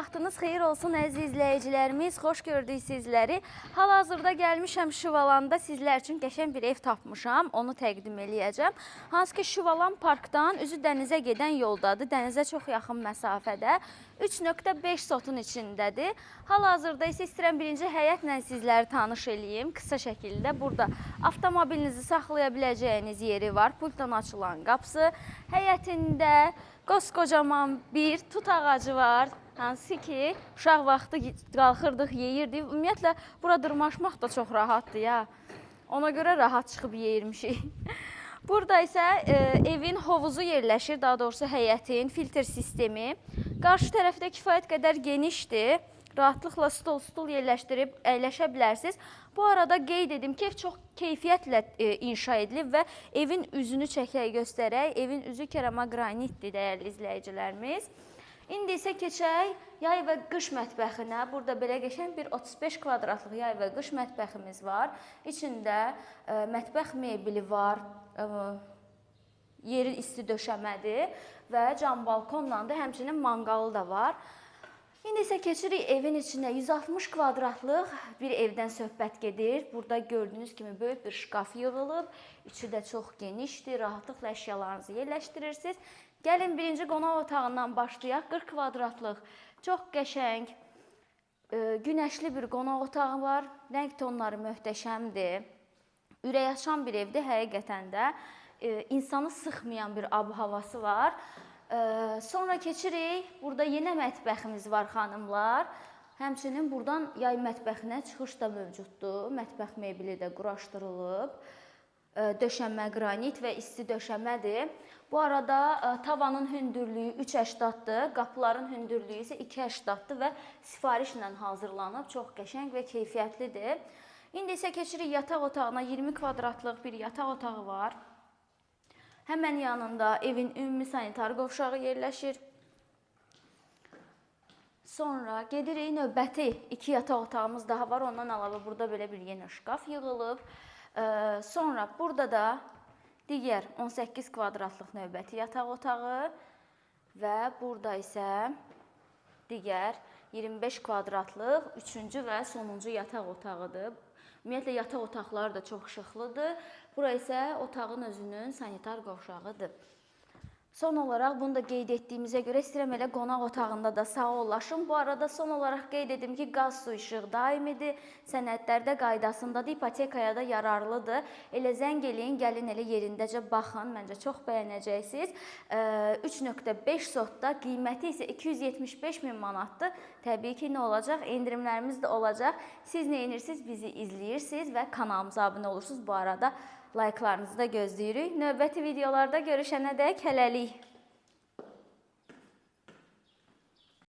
Vaxtınız xeyir olsun əziz izləyicilərimiz. Xoş gördük sizləri. Hal-hazırda gəlmişəm Şivalanda sizlər üçün qəşəng bir ev tapmışam. Onu təqdim eləyəcəm. Hansı ki Şivalan parkdan üzü dənizə gedən yoldadır. Dənizə çox yaxın məsafədə. 3.5 sotun içindədir. Hal-hazırda isə istəyirəm birinci həyətlə sizləri tanış eləyim. Qısa şəkildə burada avtomobilinizi saxlaya biləcəyiniz yeri var. Pultdan açılan qapısı. Həyətində koskocaman bir tut ağacı var. Hansı ki uşaq vaxtı qalxırdıq, yeyirdik. Ümumiyyətlə bura dırmaşmaq da çox rahatdır ya. Ona görə rahat çıxıb yeyirmişik. Burada isə evin hovuzu yerləşir, daha doğrusu həyətin filtr sistemi. Qarşı tərəfdə kifayət qədər genişdir. Rahatlıqla stol, stul yerləşdirib əyləşə bilərsiniz. Bu arada qeyd edim ki, ev çox keyfiyyətlə inşa edilib və evin üzünü çəkək, göstərək. Evin üzü keramaqranitdir, dəyərli izləyicilərimiz. İndi isə keçək yay və qış mətbəxinə. Burada belə qəşəng bir 35 kvadratlıq yay və qış mətbəximiz var. İçində mətbəx mebeli var, yeri isti döşəmədir və cam balkonla da həmçinin manqalı da var. İndi isə keçirik evin içinə. 160 kvadratlıq bir evdən söhbət gedir. Burada gördüyünüz kimi böyük bir şkaf yığılıb. İçi də çox genişdir. Rahatlıqla əşyalarınızı yerləşdirirsiniz. Gəlin birinci qonaq otağından başlayaq. 40 kvadratlıq çox qəşəng, günəşli bir qonaq otağı var. Rəng tonları möhtəşəmdir. Ürək açan bir evdir həqiqətən də. İnsanı sıxmayan bir ab-havası var. Sonra keçirik. Burada yenə mətbəximiz var xanımlar. Həmçinin buradan yay mətbəxinə çıxış da mövcuddur. Mətbəx mebeli də quraşdırılıb. Döşəmə qranit və isti döşəmədir. Bu arada tavanın hündürlüyü 3,80-dır, qapıların hündürlüyü isə 2,80-dır və sifarişlə hazırlanıb. Çox qəşəng və keyfiyyətlidir. İndi isə keçirik yataq otağına. 20 kvadratlıq bir yataq otağı var. Həmən yanında evin ümumi sanitar qovşağı yerləşir. Sonra gedirik növbəti iki yataq otağımız daha var. Ondan əlavə burada belə bir yenə şkaf yığılıb. Sonra burada da digər 18 kvadratlıq növbəti yataq otağı və burada isə digər 25 kvadratlıq üçüncü və sonuncu yataq otağıdır. Ümumiyyətlə yataq otaqları da çox işıqlıdır. Bura isə otağın özünün sanitar qovşağıdır. Son olaraq bunu da qeyd etdiyimizə görə istəyirəm elə qonaq otağında da sağollaşım. Bu arada son olaraq qeyd edim ki, qaz, su, işıq daimidir, sənədlərdə qaydasındadır, ipotekaya da yararlıdır. Elə zəng eləyin, gəlin elə yerindəcə baxın, məncə çox bəyənəcəksiniz. 3.5 sotda, qiyməti isə 275 min manatdır. Təbii ki, nə olacaq? Endirimlərimiz də olacaq. Siz nə edirsiniz? Bizi izləyirsiniz və kanalımıza abunə olursunuz. Bu arada layıqlarınızı da gözləyirik. Növbəti videolarda görüşənə dək hələlik.